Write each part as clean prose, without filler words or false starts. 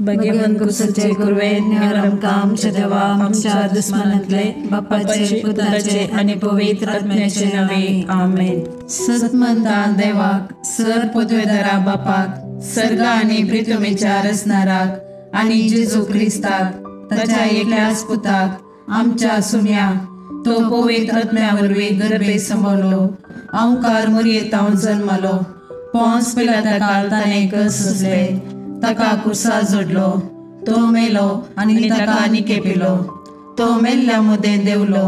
भगवंत कुसाचे कुरवे निवार आमकां आमच्या देवा आमच्या दुस्मानांतले बापाचे पुताचे आनी पवित्र आत्म्याचे नांवे आमेन। सतमंता देवाक सर पदवेदारा बापाक सर्गा आनी प्रितमेच्या रचणाराक आनी जेजू क्रिस्ताक ताच्या एकल्याच पुताक आमच्या सुम्या तो पवित्र आत्म्या वरवीं गर्भे सांबाळलो अंकार मुरयेतावन जन्मलो पोंस पिलाता काल ताणें कस सोंसले ताका कुर्सा जोडलो तो मेलो आनी ताका निकेपिलो तो मेल्ल्या मदें देंवलो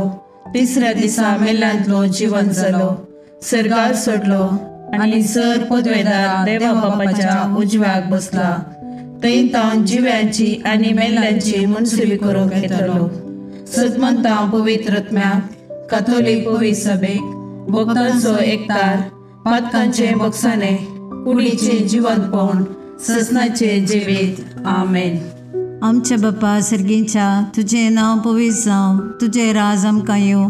तिसऱ्या दिसा मेल्ल्यांतलो जिवन जालो सर्गार सोडलो आनी सर पदवेदार देवा बापाच्या उजव्याक बसला थंय तावन जिव्यांची आनी मेल्ल्यांची मनसुबी करूंक येतलो। सदमंता पवित्र आत्म्याक काथोलीक पवित्र सभेक भक्तांचो एकतार पातकांचे बक्षाने कुडीचे जिवंतपण ससनाचे जिवीत आमेन। आमच्या बापा सर्गीच्या तुजें नांव पवित्र जावं, तुजें राज आमकां येवं,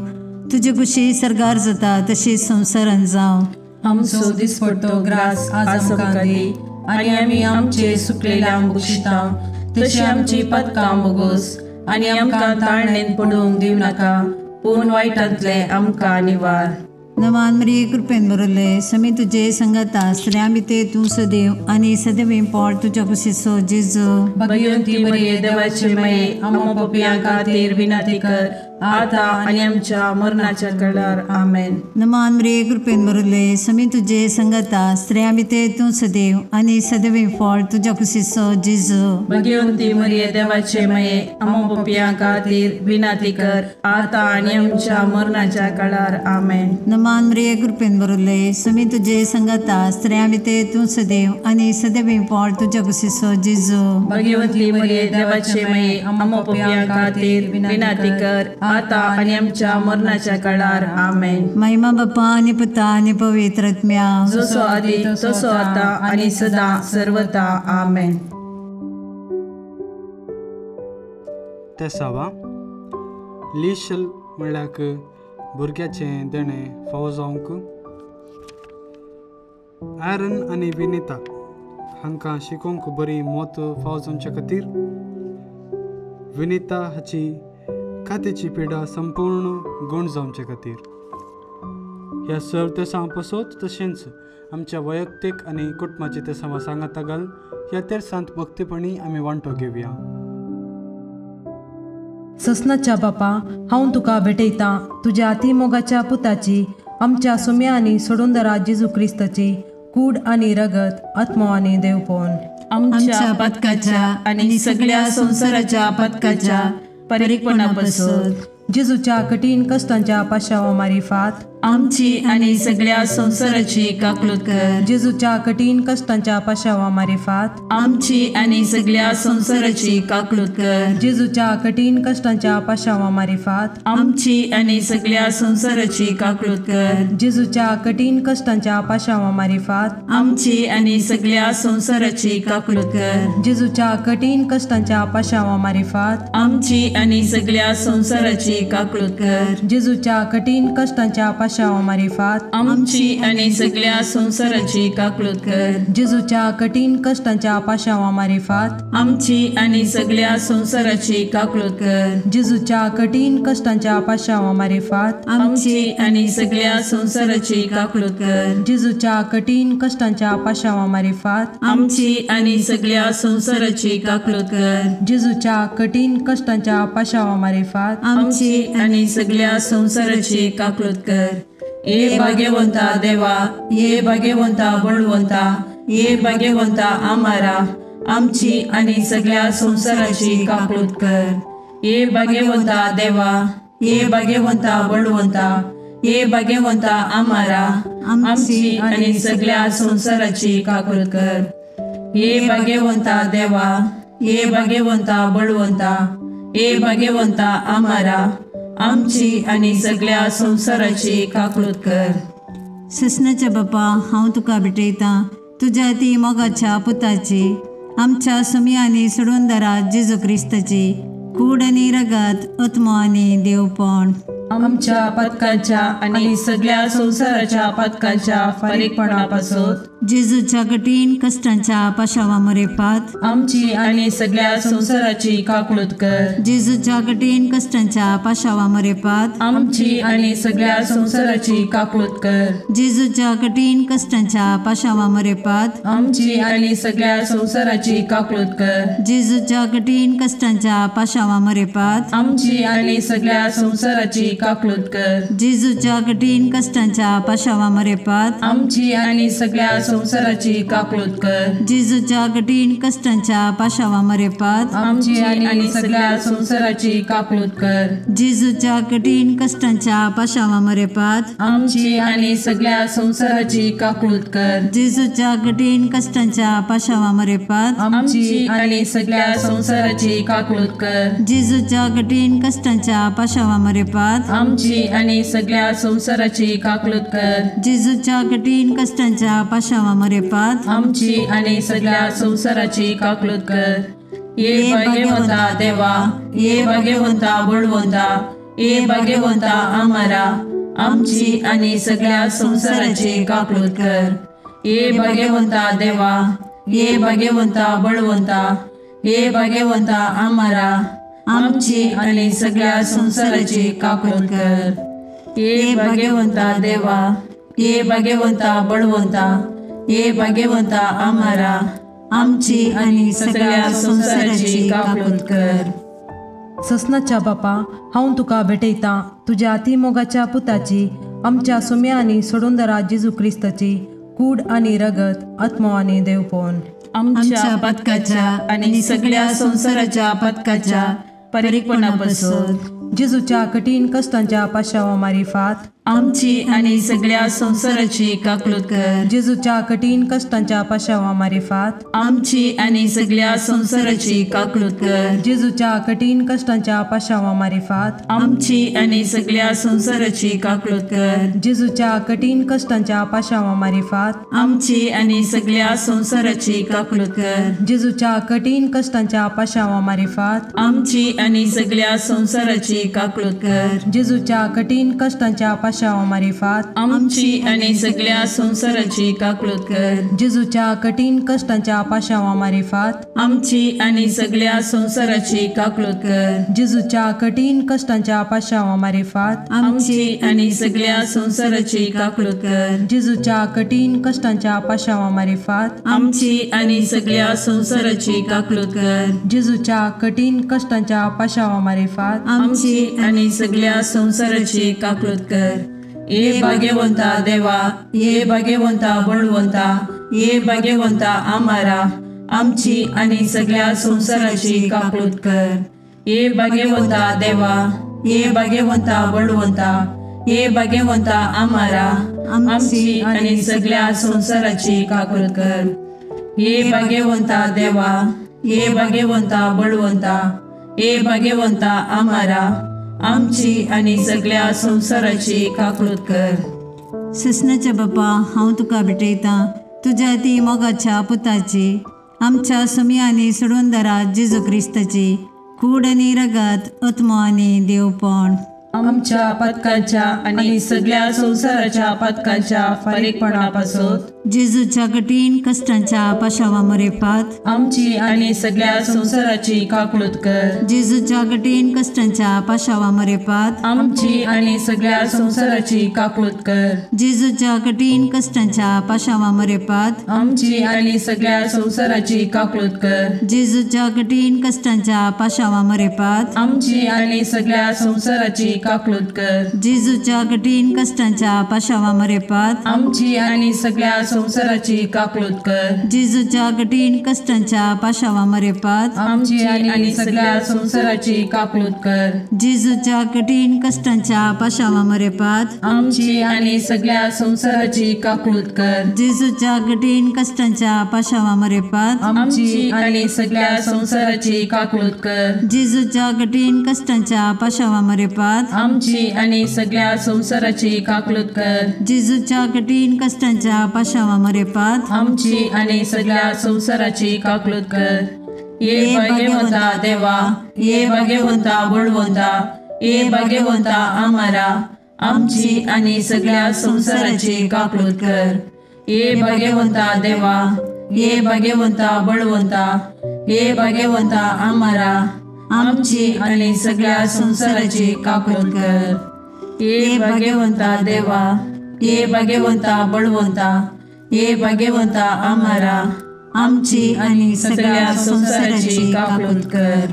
तुजी खुशी सर्गार जाता तशी संवसारान जावं। आमचो दिसपडतो ग्रास आज आमकां दी आनी आमी आमचे सुकलेल्या बक्षिता तशी आमची पातकां बोगोस आनी आमकां ताळणेन पडूंक दिवं नाका पूण वायटांतले आमकां निवार। नवान मरिये कृपेन भरले समी तुजे संगता स्त्रियां भितर तूं सदैव आनी सदैव पोट तुज्या कुशीचो जेजू। भगवंती मरिये देवाचे माये आम्हा पापयां खातीर विनंती कर आता आनी आमच्या मरणाच्या वेळार आमेन। नमान मरिये कृपेन भरले समी तुजे संगता स्त्रियां भितर तूं सदैव आनी सदैव पोट तुज्या कुशीचो जेजू। भगवंती मरिये देवाचे माये आम्हा पापयां खातीर विनंती कर आता आनी आमच्या मरणाच्या वेळार आमेन। नमान मरिये कृपेन भरले समी तुजे संगता स्त्रियां भितर तूं सदैव आनी सदैव पोट तुज्या कुशीचो जेजू। भगवंती मरिये देवाचे माये आम्हा पापयां खातीर विनंती कर आता आनी आमच्या मरणाच्या काळार आमेन। महिमा बापा आनी पुता आनी पवित्र आत्म्या जसो आदी तसो आता आनी सदा सर्वता आमेन। तेसावा लिशल म्हणल्यार भुरग्याचें देणें फावो जावंक आयरन आनी विनिता हांकां शिकोवंक बरी मत फावो जावचे खातीर विनिता हाची कातीची पिडा संपूर्ण गूण जावचे खातीर ह्या सर तेसांव पसत तशेंच आमच्या वैयक्तीक आनी कुटुंबाचे तेसांवा सांगाता घाल ह्या तेरसांत भक्तीपणी आमी वांटो घेवया। ससनाच्या बापा हांव तुका भेटयतां तुज्या अतिमोगाच्या पुताची आमच्या सुम्या आनी सोडूनदारा जेजू क्रिस्ताची कूड आनी रगत आत्मो आनी देवपण आमच्या पथकाच्या आनी सगळ्या संवसाराच्या पथकाच्या परीकपणापासून जेजूच्या कठीण कष्टांच्या पाशावा मारिफात आमची आनी सगळ्या संवसाराची काकलूत कर। जेजूच्या कठीण कष्टांच्या पाशावा मारिफात आमची आनी सगळ्या संवसाराची काकलूत कर। जेजूच्या कठीण कष्टांच्या पाशावा मारिफात आमची आनी सगळ्या संवसाराची काकलूत कर। जेजूच्या कठीण कष्टांच्या पाशावा मारिफात आमची आनी सगळ्या संवसाराची काकलूत कर। जेजूच्या कठीण कष्टांच्या पाशावा मारिफात आमची आनी सगळ्या संवसाराची काकलूत कर। जेजूच्या कठीण कष्टांच्या पाशावा मारिफात आमची आनी सगळ्या संवसाराची काकलूत कर। जेजूच्या कठीण कष्टांच्या पाशावा मारिफात आमची आनी सगळ्या संवसाराची काकलूत कर। जेजूच्या कठीण कष्टांच्या पाशावा मारिफात आमची आनी सगळ्या संवसाराची काकलूत कर। जेजूच्या कठीण कष्टांच्या पाशावा मारिफात आमची आनी सगळ्या संवसाराची काकलूत कर। जेजूच्या कठीण कष्टांच्या पाशावा मारिफात आमची आनी सगळ्या संवसाराची काकलूत कर। ये भाग्यवंता देवा, ये भाग्यवंता बळवंता, ये भाग्यवंता आमारा आमची आनी सगळ्या संवसाराची काकलूत कर। ये भाग्यवंता देवा, ये भाग्यवंता बळवंता, ये भाग्यवंता आमारा आमची आनी सगळ्या संवसाराची काकलूत कर। ये भाग्यवंता देवा, ये भाग्यवंता बळवंता, ये भाग्यवंता आमारा आमची आनी सगळ्या संवसाराची काकलूत कर। ससनाच्या बापा हांव तुका भेटयतां तुज्या ती मोगाच्या पुताची आमच्या सुमी आनी सोडूनदारा जेजू क्रिस्ताची कूड आनी रगत आत्मो आनी देवपण आमच्या पथकाच्या आनी सगळ्या संवसाराच्या पथकाच्या फारीकपणापासून जेजूच्या कठीण कश्टांच्या पाशावा मरेपात आमची आनी सगळ्या संवसाराची काकळूत कर। जेजूच्या कठीण कश्टांच्या पाशावा मरेपात आमची आनी सगळ्या संवसाराची काकळूत कर। जेजूच्या कठीण कश्टांच्या पाशावा मरेपात आमची आनी सगळ्या संवसाराची काकळूत कर। जेजूच्या कठीण कश्टांच्या पाशावा मरेपात आमची आनी सगळ्या संवसाराची काकळूत कर। जेजूच्या कठीण कश्टांच्या पाशावा मरेपात आमची आनी सगळ्या संवसाराची काकळूत कर। जेजूच्या कठीण कश्टांच्या पाशावा मरेपात आमची आनी सगळ्या संवसाराची काकळूत कर। जेजूच्या कठीण कश्टांच्या पाशावा मरेपात आमची आनी सगळ्या संवसाराची काकळूत कर। जेजूच्या कठीण कश्टांच्या पाशावा मरेपात आमची आनी सगळ्या संवसाराची काकळूत कर। जेजूच्या कठीण कश्टांच्या पाशावा मरेपात आमची आनी सगळ्या संवसाराची काकळूत कर। जेजूच्या कठीण कश्टांच्या पाशावा मरेपात आमची आनी सगळ्या संवसाराची काकळूत कर। ये भाग्यवंता देवा, ये भाग्यवंता बळवंता, ये भाग्यवंता आमारा, आमची आनी सगळ्या संवसाराची काकळूत कर। ये भाग्यवंता देवा, ये भाग्यवंता बळवंता, ये भाग्यवंता आमारा, आमची आनी सगळ्या संवसाराची काकळूत कर। ये भाग्यवंता देवा, ये भाग्यवंता बळवंता, ये भाग्यवंता आमारा, आमची आनी सगळ्या संवसाराची काकळूत कर। ससनाच्या बापा, हांव तुका भेटयतां तुज्या अतिमोगाच्या पुताची, आमच्या सुम्या आनी सोडूनदारा जेजू क्रिस्ताची कूड आनी रगत, आत्मो आनी देवपण आमच्या पातकाच्या आनी सगळ्या संवसाराच्या पातकाच्या परिपणापासून जेजूच्या कठीण कश्टांच्या पाशावा मारिफात आमची आनी सगळ्या संवसाराची काकळूत कर। जेजूच्या कठीण कश्टांच्या पाशावा मारिफात आमची आनी सगळ्या संवसाराची काकळूत कर। जेजूच्या कठीण कश्टांच्या पाशावा मारिफात आमची आनी सगळ्या संवसाराची काकळूत कर। जेजूच्या कठीण कश्टांच्या पाशावा मारिफात आमची आनी सगळ्या संवसाराची काकळूत कर। जेजूच्या कठीण कश्टांच्या पाशावा मारिफात आमची आनी सगळ्या संवसाराची काकळूत कर। जेजूच्या कठीण कश्टांच्या पाशावा मारिफात आमची आनी सगळ्या संवसाराची काकळूत कर। जेजूच्या कठीण कश्टांच्या पाशावा मारिफात आमची आनी सगळ्या संवसाराची काकळूत कर। जेजूच्या कठीण कश्टांच्या पाशावा मारिफात आमची आनी सगळ्या संवसाराची काकळूत कर। जेजूच्या कठीण कश्टांच्या पाशावा मारिफात आमची आनी सगळ्या संवसाराची काकळूत कर। जेजूच्या कठीण कश्टांच्या पाशावा मारिफात आमची आनी सगळ्या संवसाराची काकळूत कर। ये भाग्यवंता देवा, ये भाग्यवंता बळवंता, ये भाग्यवंता आमारा, आमची आनी सगळ्या संवसाराची काकळूत कर। ये भाग्यवंता देवा, ये भाग्यवंता बळवंता, ये भाग्यवंता आमारा, आमची आनी सगळ्या संवसाराची काकळूत कर। ये भाग्यवंता देवा, ये भाग्यवंता बळवंता, ये भाग्यवंता आमारा, आमची आनी सगळ्या संवसाराची काकळूत कर। ससनाच्या बापा, हांव तुका भेटयतां तुज्या ती मोगाच्या पुताची, आमच्या सुम्या आनी सोडूनदारा जेजू क्रिस्ताची कूड आनी रगत, आत्मो आनी देवपण आमच्या पातकाच्या आनी सगळ्या संवसाराच्या पातकाच्या फारीकपणापासून जेजूच्या कठीण कश्टांच्या पाशावा मरेपात आमची आनी सगळ्या संवसाराची काकळूत कर। जेजूच्या कठीण कश्टांच्या पाशावा मरेपात आमची आनी सगळ्या संवसाराची काकळूत कर। जेजूच्या कठीण कश्टांच्या पाशावा मरेपात आमची आनी सगळ्या संवसाराची काकळूत कर। जेजूच्या कठीण कश्टांच्या पाशावा मरेपात आमची आनी सगळ्या संवसाराची काकळूत कर। जेजूच्या कठीण कश्टांच्या पाशावा मरेपात आमची आनी सगळ्या संवसाराची काकळूत कर। जेजूच्या कठीण कश्टांच्या पाशावा मरेपात आमची आनी सगळ्या संवसाराची काकळूत कर। जेजूच्या कठीण कश्टांच्या पाशावा मरेपात आमची आनी सगळ्या संवसाराची काकळूत कर। जेजूच्या कठीण कश्टांच्या पाशावा मरेपात आमची आनी सगळ्या संवसाराची काकळूत कर। जेजूच्या कठीण कश्टांच्या पाशावा मरेपात आमची आनी सगळ्या संवसाराची काकळूत कर। जेजूच्या कठीण कश्टांच्या पाशावा मरेपात आमची आनी सगळ्या संवसाराची काकळूत कर। ये भाग्यवंता देवा, ये भाग्यवंता बळवंता, ये भाग्यवंता आमारा, आमची आनी सगळ्या संवसाराची काकळूत कर। ये भाग्यवंता देवा, ये भाग्यवंता बळवंता, ये भाग्यवंता आमारा, आमची आनी सगळ्या संवसाराची काकूत कर। ये भाग्यवंता देवा, ये भाग्यवंता बळवंता, ये भाग्यवंता आमारा, आमची आनी सगळ्या संवसाराची काकूत कर।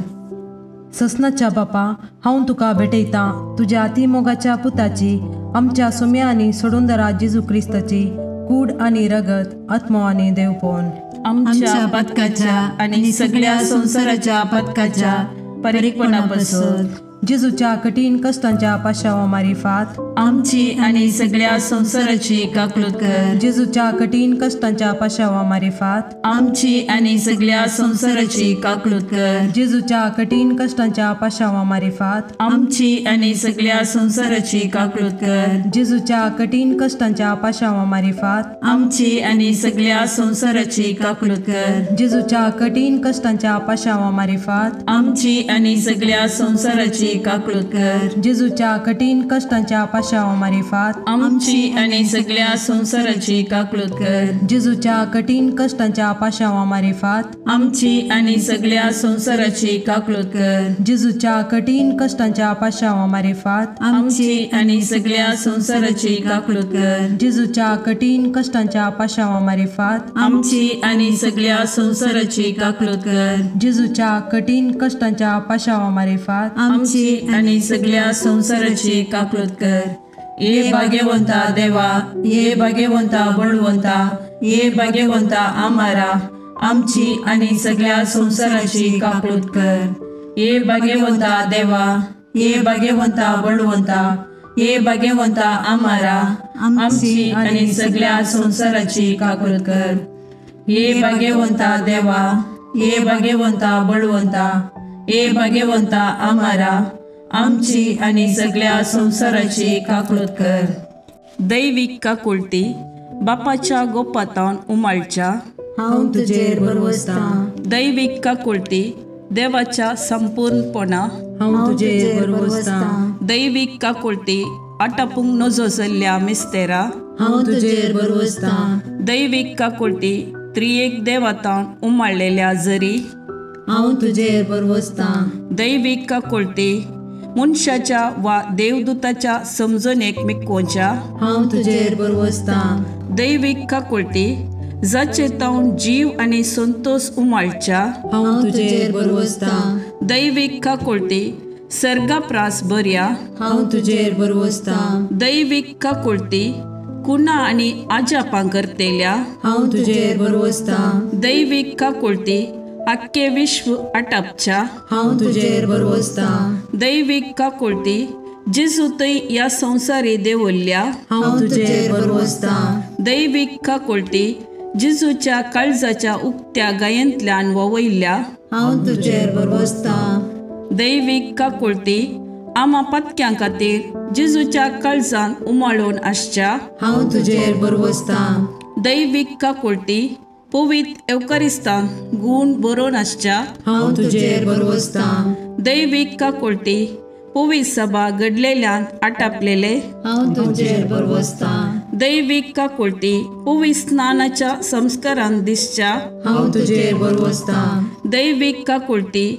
ससनाच्या बापा, हांव तुका भेटयतां तुज्या अतिमोगाच्या पुताची, आमच्या सुम्या आनी सोडूंदरा जेजू क्रिस्ताची कूड आनी रगत, आत्मो आनी देवपण आमच्या पथकाच्या आनी सगळ्या संवसाराच्या पथकाच्या परिपणापासून जेजूच्या कठीण कष्टांच्या पाशावा मारिफात आमची आनी सगळ्या संवसाराची काकूत कर। जेजूच्या कठीण कष्टांच्या पाशावा मारिफात आमची आनी सगळ्या संवसाराची काकूत कर। जेजूच्या कठीण कष्टांच्या पाशावा मारिफात आमची आनी सगळ्या संवसाराची काकूत कर। जेजूच्या कठीण कष्टांच्या पाशावा मारिफात आमची आनी सगळ्या संवसाराची काकूत कर। जेजूच्या कठीण कष्टांच्या पाशावा मारिफात आमची आनी सगळ्या संवसाराची काकूत कर। जेजूच्या कठीण कष्टांच्या पाशावा मारिफात आमची आनी सगळ्या संवसाराची काकूत कर। जेजूच्या कठीण कष्टांच्या पाशावा मारिफात आमची आनी सगळ्या संवसाराची काकूत कर। जेजूच्या कठीण कष्टांच्या पाशावा मारिफात आमची आनी सगळ्या संवसाराची काकूत कर। जेजूच्या कठीण कष्टांच्या पाशावा मारिफात आमची आनी सगळ्या संवसाराची काकूत कर। जेजूच्या कठीण कष्टांच्या पाशावा मारिफात आमची आनी सगळ्या संवसाराची काकूत कर। ये भाग्यवंता देवा, ये भाग्यवंता बळवंता, ये भाग्यवंता आमारा, आमची आनी सगळ्या संवसाराची काकूत कर। ये भाग्यवंता देवा, ये भाग्यवंता बळवंता, ये भाग्यवंता आमारा, आमची आनी सगळ्या संवसाराची काकूत कर। ये भाग्यवंता देवा, ये भाग्यवंता बळवंता, ये भाग्यवंता आमारा, आमची आनी सगळ्या संवसाराची काकूत कर। दैवीक काकुळटी बापाच्या गोपातावन उमाळच्या हांव तुजेर भरवसतां। दैवीक काकुळटी देवाच्या संपूर्णपणा हांव तुजेर भरवसतां। दैवीक काकुळटी आटापूंक नजो जाल्ल्या मिस्तेरा हांव तुजेर भरवसतां। दैवीक काकुळटी त्रियेक देवातावन उमाळलेल्या जरी हांव तुजेर भरवसतां। दैवीक काकुळटी मनशाच्या वा देवदूताच्या समजणेक मिकोवच्या हांव तुजेर भरवसतां। दैवीक काकुळटी जाचे तावन जीव आनी संतोष उमाळच्या हांव तुजेर भरवसतां। दैवीक काकुळटी सर्गाप्रास बऱ्या हांव तुजेर भरवसतां। दैवीक काकुळटी कुणा आनी आजापां करतेल्या हांव तुजेर भरवसतां। दैवीक काकुळटी आख्खे विश्व आटापच्या हांव तुजेर भरवसतां। दैवीक काकुळटी जेजू थंय ह्या संवसारी देवल्ल्या हांव तुजेर भरवसतां। दैवीक काकुळटी जेजूच्या काळजाच्या उक्त्या गायेंतल्यान ववयल्ल्या हांव तुजेर भरवसतां। दैवीक काकुळटी आमा पत्क्यां खातीर जेजूच्या काळजान उमाळून आसच्या हांव तुजेर भरवसतां। दैवीक काकुळटी पवित्र एवकारिस्तान गूण बरोवन आसच्या हांव तुजेर भरवसतां। दैवीक काकुळटी पवित्र सभा घडलेल्यान आटापलेले हांव तुजेर भरवसतां। दैवीक काकुळटी पवित्र स्नानाच्या संस्कारान दिसच्या हांव तुजेर भरवसतां। दैवीक काकुळटी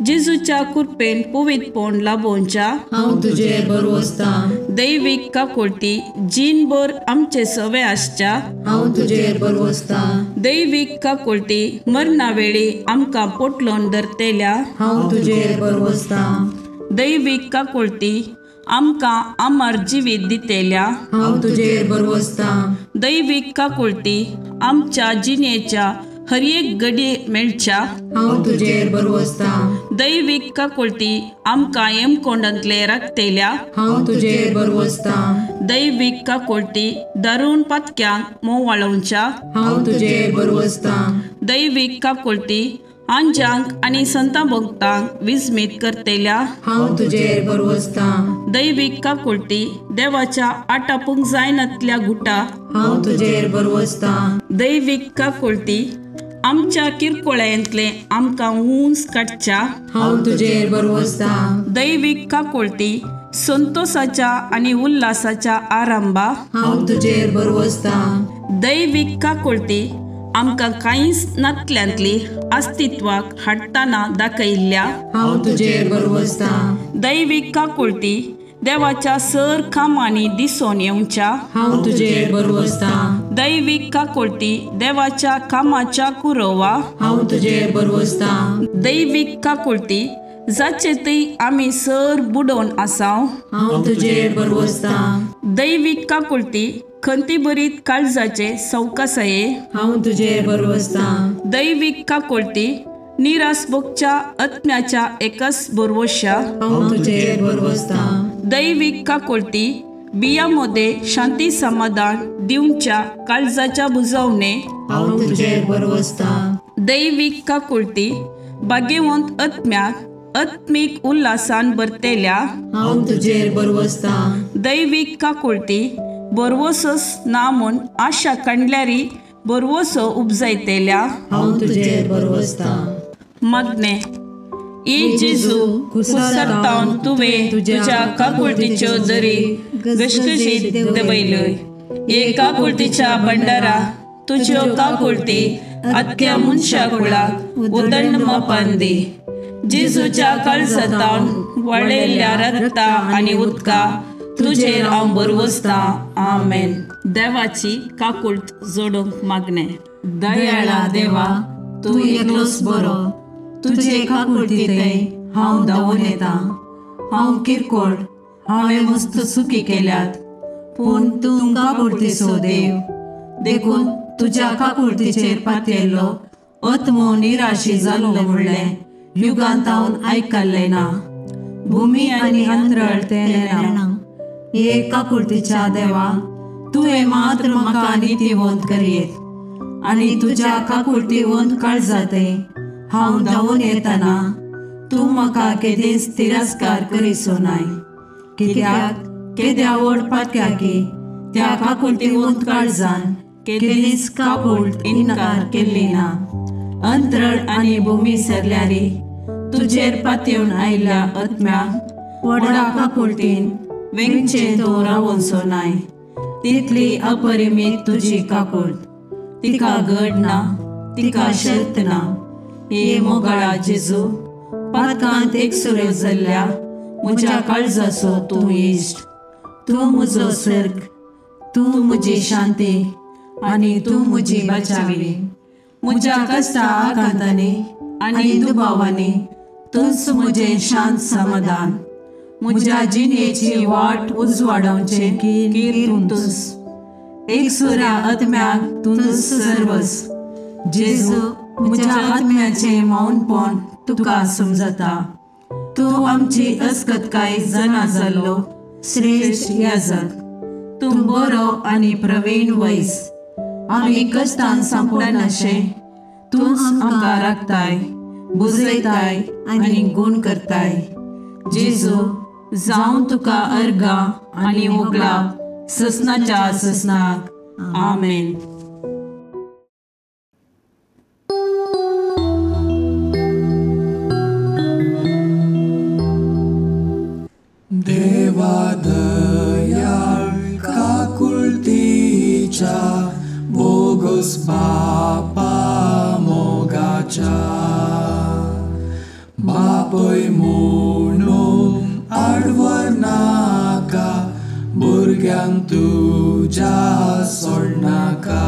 जेजूच्या कृपेन पवित्रपण लाभोवच्या हांव तुजेर भरवसतां। दैवीक काकुळटी जीणभर आमचे सवे आसच्या हांव तुजेर भरवसतां। दैवीक काकुळटी मरणा वेळी आमकां पोटलोन धरतेल्या हांव तुजेर भरवसतां। दैवीक काकुळटी आमकां अमर जिवीत दितेल्या हांव तुजेर भरवसतां। दैवीक काकुळटी आमच्या जिणेच्या हर एक घडये मेळच्या हांव तुजेर भरवसतां। दैवीक काकुळटी आमकां हेमकोंडांतले राखतेल्या हांव तुजेर भरवसतां। दैवीक काकुळटी दारुण पातक्यांक मोवाळोवच्या हांव तुजेर भरवसतां। दैवीक काकुळटी आंजांक आनी संतां भक्तांक विस्मीत करतेल्या हांव तुजेर भरवसतां। दैवीक काकुळटी देवाच्या आटापूंक जायनातल्या गुटा हांव तुजेर भरवसतां। दैवीक काकुळटी आमच्या किरकोळ्यांतले आमकां उंच काडच्या हांव तुजेर भरवसतां। दैवीक काकुळटी संतोषाच्या आनी उल्हासाच्या आरंभा, हांव तुजेर भरवसतां। दैवीक काकुळती आमकां कांयच नातल्यांतली अस्तित्वाक हाडटना दाखयल्ल्या, हांव तुजेर भरवसतां। दैवीक काकुळती देवाच्या सर कामांनी दिसून येवच्या, हांव तुजेर भरवसतां। दैवीक काकुळती देवाच्या कामाच्या कुरवा, हांव तुजेर भरवसतां। दैवीक काकुळती जाचे थंय आमी सर बुडोवन आसाव, हांव तुजेर भरवसतां। दैवीक काकुळती खंतीभरीत काळजाचे सवकासाये, हांव तुजेर भरवसतां। दैवीक काकुळती निराश भोगच्या आत्म्याच्या एकच भरवश्या, हांव तुजेर भरवसतां। दैवीक काकुळती बिया मदें शांती समाधान दिवच्या काळजाच्या बुजवणे, हांव तुजेर भरवसतां। दैवीक काकुळती भाग्यवंत आत्म्याक आत्मीक उल्हासान भरतेल्या, हांव तुजेर भरवसतां। दैवीक काकुळती भरवसोच ना म्हूण आशा काडल्यारी भरवसो उपजायतेल्या, हांव तुजेर भरवसतां। मागणें. ए जेजू, कुसरतावन तुवें तुज्या काकुळतीच्यो दरी घसघशीत देंवयल्यो. हे काकुळतीच्या भंडारा तुज्यो काकुळती आख्ख्या मनशा कुळाक उदंड मापान दी. जेजूच्या काळजांतावन वळयल्ल्या रक्ता आनी उदका तुजेर हांव भरवसतां. आमेन. देवाची काकुळट जोडूंक मागणें. दयाळा देवा, तूं एकलोच बरो, तुजे काकुळतींतय हांव धांवून येतां. हांव किरकोळ, हांवें मस्त चुकी केल्यात, पूण तूं काकुळतीचो देव, देखून तुज्या काकुळतीचेर पातयेल्लो आत्मो निराशी जाल्लो म्हणलें युगांत हांव आयकल्लें ना. भुमी आनी अंतरळ तें नेणा. हे काकुळतीच्या देवा, तुवें मात्र म्हाका नितीवंत करयेत आनी तुज्या काकुळतीवंत काळजांतय हांव धांवून येतना तूं म्हाका केदींच तिरस्कार करिसो नाय. कित्याक केद्या व्हड पातक्याकी त्या काकुळतीवंत काळजान केदींच काकुळट इन्कार केल्ली ना. अंतरळ आनी भुमी सरल्यारी तुजेर पातयेवन आयिल्ल्या आत्म्याक व्हडा काकुळतीन वेंगचें तूं रावोनसो नाय. तितली अपरिमीत तुजी काकुळट, तिका गड ना, तिका शर्त ना. हे मोगाळा जेजू, पातकांत एकसुरो जाल्ल्या म्हज्या काळजाचो तूं इश्ट, तूं म्हजो सर्ग, तूं म्हजी शांती आनी तूं म्हजी बचावी. म्हज्या कश्टा आकांतांनी आनी दुबावांनी तूंच म्हजें शांत समाधान. म्हज्या जिणेची वाट उजवाडावचें कीर तूंच. एकसुऱ्या आत्म्याक तूंच सर्वस. जेजू, म्हज्या आत्म्याचें मौनपण तुका समजता. तूं आमची अस्कतकाय जाणा जाल्लो श्रेश्ठ याजक. तूं बरो आनी प्रवीण वैस. आमी कश्टान सांपडनाशें तूंच आमकां राखताय, बुजयताय आनी गूण करताय. जेजू, जावं तुका अर्गां आनी होगळाप ससनाच्या ससनाक. आमेन. देवा दयाळ काकुळतीच्या बोगस बापा मोगाच्या, बापय म्हणून आडवर नाका, भुरग्यांक तुज्या सोडनाका.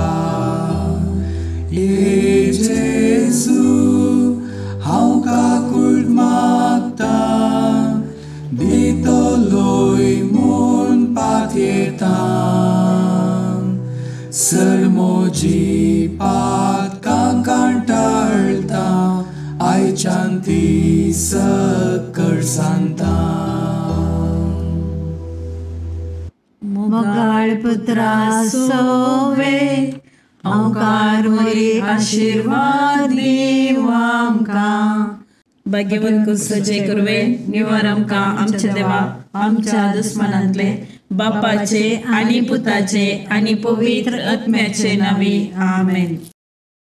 हे जेजू, हांव काकुळट मागतां, दितलोय म्हूण पातयेतां. सर म्हजी पातकां कांटाळटा, आयच्यान ती सकळ सांगता. मोगाळ पुत्रा सोवे, हांवकार वरी आशिर्वाद दिव आमकां. भाग्यवंत कुसचे कुरवे निवार आमकां आमच्या देवा, आमच्या दुस्मनांतले बापाचे आनी पुताचे आनी पवित्र आत्म्याचे नांवी. आमेन.